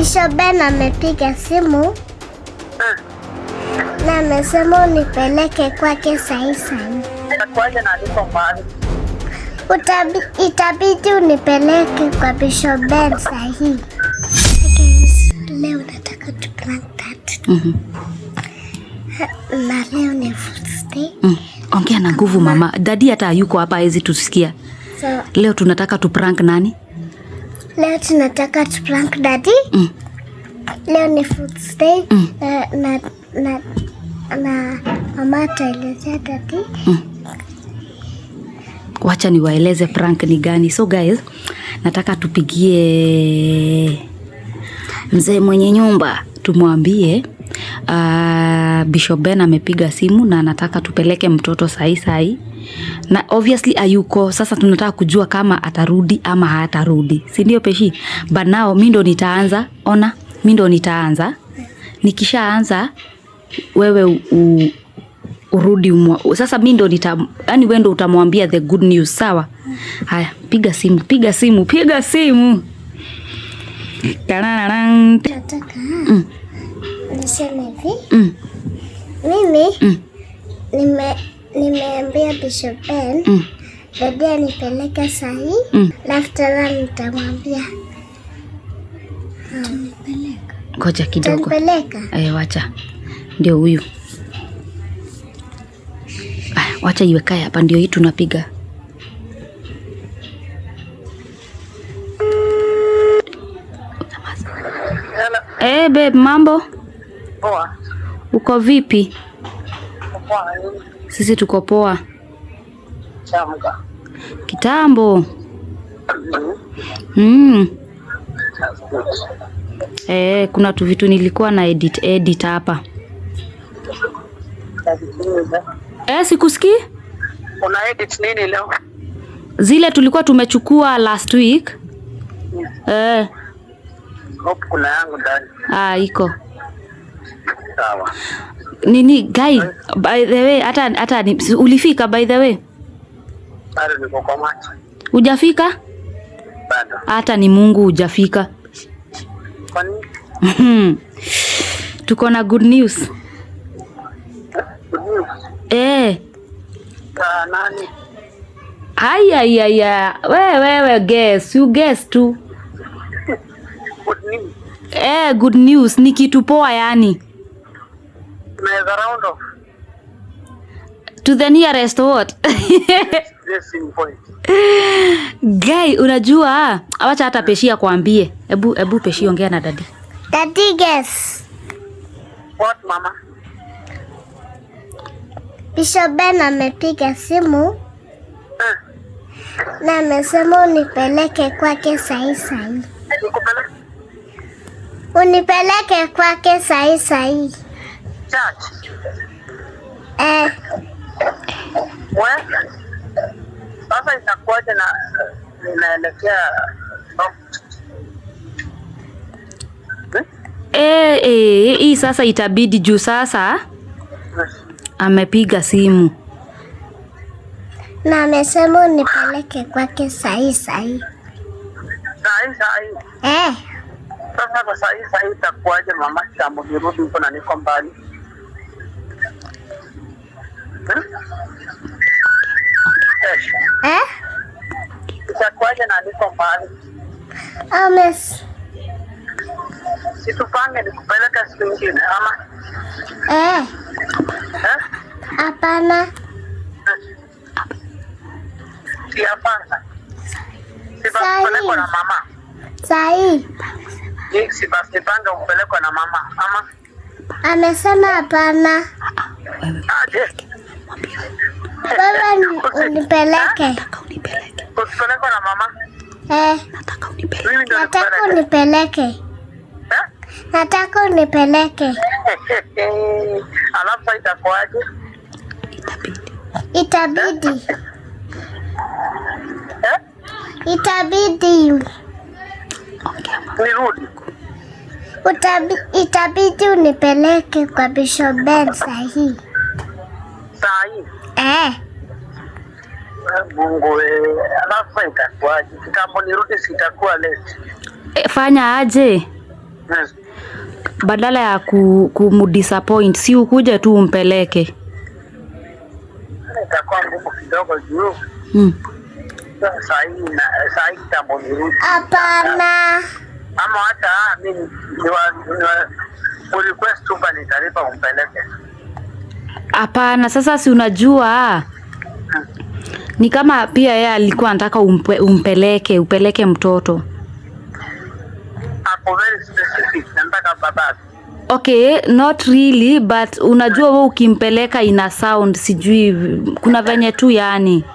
Bishop Ben amepiga simu na amesema unipeleke kwake sahi sahi. Itakuwaje na niko mbali? Itabidi unipeleke kwa Bishop Ben sahi. Guys, leo nataka tu prank that. Na leo ni Fool's Day. Ongea na nguvu mama. Daddy hata hayuko hapa hawezi tusikia. So, Leo tunataka tu prank nani? Leo tunataka tu prank daddy. Leo ni Fool's Day. Na mama ataelezea daddy. Wacha niwaeleze prank ni gani. So guys, nataka tupigie mzee mwenye nyumba tumwambie Bishop Ben amepiga simu na anataka tupeleke mtoto sahi sahi, na obviously ayuko. Sasa tunataka kujua kama atarudi ama hatarudi, si ndio Peshi? But now mi ndo nitaanza. Ona, mi ndo nitaanza. Nikishaanza wewe urudi sasa mi ndo nita, yani wewe ndo utamwambia the good news, sawa? Haya, piga simu, piga simu, piga simu. Tarararang. Nataka niseme hivi. Mimi nimeambia Bishop Ben daddy anipeleke sahi. Alafu tena nitamwambia. Utanipeleka? Ngoja kidogo. Utanipeleka? Eh, wacha. Ndio huyu. Ah, wacha iwekae hapa, ndio hii tunapiga. Hello. Eh, babe, mambo? Poa. Uko vipi? Poa. Sisi tuko poa. Chamka. Kitambo. Eh, kuna tu vitu nilikuwa na edit edit hapa. Eh, sikusikii? Una edit nini leo? Zile tulikuwa tumechukua last week. Eh, Hope kuna yangu ndani. ah, iko. Sawa. Nini guy, by the way, hata ulifika by the way? Bado niko kwa macho. Hujafika? Bado. Hata ni Mungu hujafika. Kwa nini? Tuko na good news. Good news. Eh. Ah, nani? Haya ya ya. Wewe wewe guess, you guess tu. Good news. Eh, good news ni kitu poa yani. Tunaweza round off. To the nearest what? Guessing point. Guy, unajua, awacha hata Peshi akwambie. Ebu ebu Peshi ongea na daddy. Daddy, guess. What, mama? Bishop Ben amepiga simu na amesema unipeleke kwake sahi sahi. Nikupeleke Unipeleke kwake sahi sahi. church? Eh, We? Sasa itakuwaje na ninaelekea, oh. Eh? Eh, eh, hii sasa itabidi juu sasa amepiga simu. Na amesema unipeleke kwake sahi sahi. Sahi sahi. Eh, Sasa kwa sahi sahi itakuwaje mama, kitambo nirudi huko na niko mbali? Hmm? Eh, eh? Itakuwaje na niko mbali? Ames. Situpange nikupeleka siku nyingine ama? Eh, Eh? Hapana. Si hapana. Si basi Sahi. upelekwa na mama. Sahi. Ni si basi nipange upelekwa na mama ama? Amesema hapana. Aje? Wewe unipeleke. Nataka unipeleke. Usipelekwa na mama? Eh, Nataka unipeleke. Mimi ndio nataka nikupeleke. unipeleke. Eh? Nataka unipeleke. Alafu sasa itakuwaje? Itabidi. Itabidi. Eh? Itabidi. Ongea mama. Nirudi. Itabidi unipeleke kwa Bishop Ben sahi. Saa hii. Eh, Eh, Mungu we. Alafu sasa itakuwaje? Kitambo nirudi sitakuwa late. E, fanya aje? Yes. Badala ya kumdisappoint, si ukuje tu umpeleke. Itakuwa ngumu kidogo juu saa hii na saa hii kitambo nirudi. Hapana. Ama hata mimi niwa request tu bali nitalipa umpeleke. Hapana, sasa si unajua ni kama pia yeye alikuwa anataka umpeleke, upeleke mtoto. Ako very specific, nataka babake. Okay, not really, but unajua wewe ukimpeleka ina sound sijui kuna venye tu yani.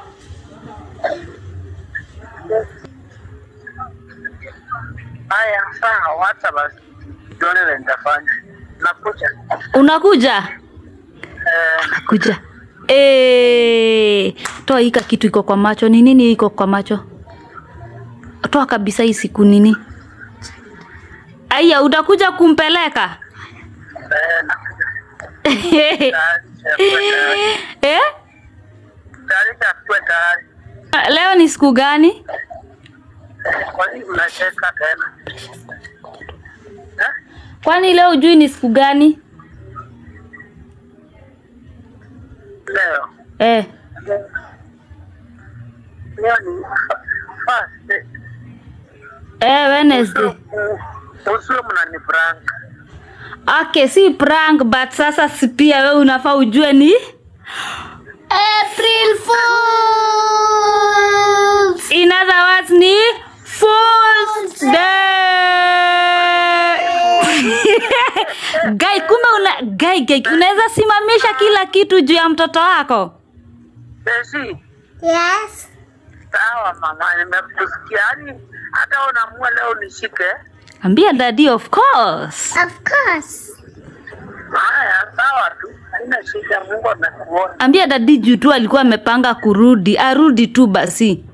Haya, sawa, wacha basi. Tuone vile nitafanya. Nakuja. Unakuja? Eh, Nakuja. Toa hika kitu iko kwa macho. Ni nini iko kwa macho? Toa kabisa hii siku nini? Aya, utakuja kumpeleka? Nakuja. Tayari, kuwa tayari. Eh? Tayari, kuwa tayari. Leo ni siku gani? Kwa nini mnacheka tena? Eh? Kwani leo hujui ni siku gani? Leo. Eh. Leo ni first. Wednesday. Usiwe mnani prank. Okay, si prank but sasa si pia wewe unafaa ujue ni April Fools. In other words ni Fool's Day. Guy, kumbe una guy, guy, unaweza simamisha kila kitu juu ya mtoto wako. Besi, Yes. sawa mama, nimekusikia. Yaani hata unaamua leo nishike. Ambia daddy, of course. Of course. Haya, sawa tu. Haina shida, Mungu amekuona. Ambia daddy juu tu alikuwa amepanga kurudi, arudi tu basi.